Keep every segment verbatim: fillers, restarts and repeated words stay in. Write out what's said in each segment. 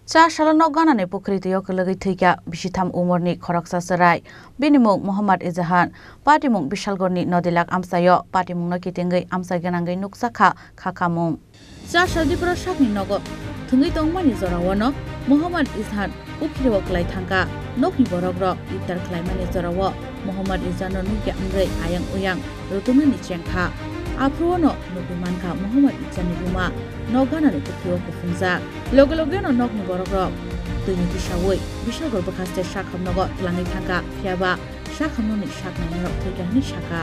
Cha salo nok ganani pukhri twi o kwlwgwi thwikha bisitham umorni khoroksa chwrai. Bini mung Mohammad Izahan. Patimung Bishalgorni Nodilak amchaio. Patimungno kitingwi amchai gwnangwi nukjakha khakamung. Cha sal dipro sakni nogo thwngwi tongmani jorao no Mohammad Izahan pukhri o kwlai thangkha. Nokni borok rok iftar khlaimani jorao Mohammad Izahan no nukya wngwi ayang uyang rwtwngmani chengkha. Aphuru no nugwi mankha Mohammad Izahan ni buma nok ganani pukhri o kuphungjak. Loge loge no nokni borok rok twi ni tisawi Bishalgor bwkhaste sakhamnogo twlangwi thangkha, phiyaba sakhamnokni sak nainarok thwikha hwnwi sakha.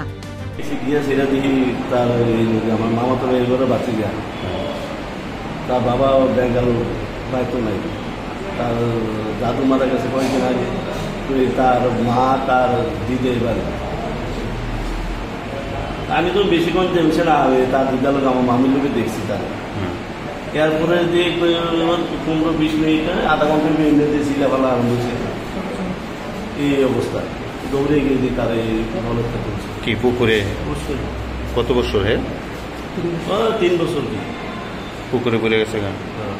এসে গিয়েছে, এটা দেখি তার ওই আমার মামাতো ভাই এবারও বাঁচে গিয়া। তার বাবা বেঙ্গালোর, বাড়িতে নাই। তার দাদু মারা গেছে কয়েকদিন আগে। তো এই তার মা, তার দিদি এবার। আমি তো বেশিক্ষণ টেনশন আর তার দিদার লোক আমার মামির লোকে দেখছি তার। এরপরে যে কই ওর পনেরো বিশ মিনিট, আধা ঘন্টা মিনিট দিয়ে চিল্লাফাল্লা আরম্ভ হয়েছে। এই অবস্থা। দৌড়ে গিয়ে যে তার এই নলেজটা করছে। কি পুকুরে? অবশ্যই। কত বছর হে? ও, তিন বছর কি। পুকুরে পড়ে গেছে গা? হ্যাঁ।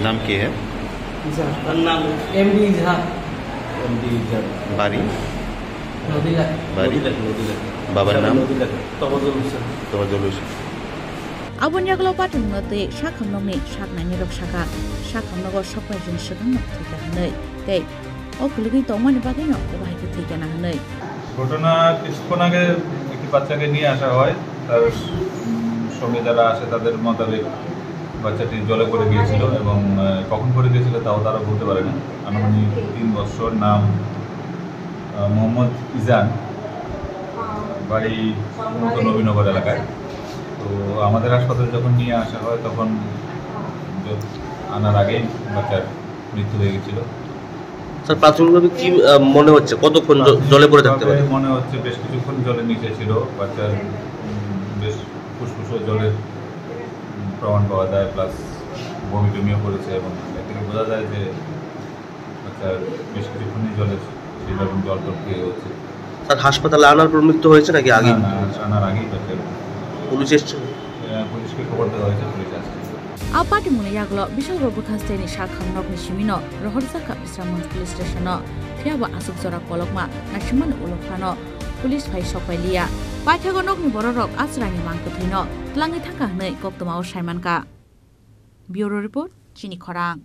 নাম কি হে? ইজহার। তার নাম? এমডি ইজহার। এমডি ইজহার। বাড়ি? নদীঘাট। বাড়ি? নদীঘাট, নদীঘাট। বাবার নাম? নদীঘাট। তফাজ্জল হোসেন। তফাজ্জল Hossain. Aboni yagulo patimungno twi sakhamnokni sak nainirok sakha, sakhamnogo sokbaijini swkangno thwikha hwnwi tei o kwlwgwi tongmani bagwino obo hai khe thwikha na hwnwi. ঘটনা কিছুক্ষণ আগে একটি বাচ্চাকে নিয়ে আসা হয়, তার, উম, সঙ্গে যারা আসে তাদের মোতাবেক বাচ্চাটি জলে পড়ে গিয়েছিল এবং, আহ, কখন পড়ে গিয়েছিল তাও তারা বলতে পারে না। আনুমানিক তিন বছর, নাম, আহ, মোহাম্মদ ইজান, বাড়ি মূলত নবীনগর এলাকায়। তো আমাদের হাসপাতালে যখন নিয়ে আসা হয় তখন য-, আনার আগেই বাচ্চার মৃত্যু হয়ে গেছিল। স্যার, প্রাথমিকভাবে কি, আহ, মনে হচ্ছে কতক্ষণ জ-, জলে পড়ে থাকতে পারে? প্রাথমিকভাবে মনে হচ্ছে বেশ কিছুক্ষণ জলের নিচে ছিল। বাচ্চার, উম, বেশ ফুসফুসও জলের, উম, প্রমাণ পাওয়া যায়, প্লাস বমি টমিও করেছে এবং এর থেকে বোঝা যায় যে বাচ্চার বেশ কিছুক্ষণই জলের, সেই কারণে জল টল খেয়ে হচ্ছে। স্যার, হাসপাতালে আনার পর মৃত্যু হয়েছে নাকি আগে? না, না, আনার আগেই বাচ্চার। পুলিশ এসছে? আহ, পুলিশকে খবর দেওয়া হয়েছে, পুলিশ আসছে। A patimungni yagulo Bishalgor bwkhasteni sakhamnokni simino rohorjakha Bisramganj police station-o, phiyaba aswk jora kolokma naisimani ulo phano police phai sokpai liya. Paithago nokni bororok a chwraini mang kwthwino twlangwi thangkha hwnwi koktwmao saimankha. Bureau Report, Chini Khorang.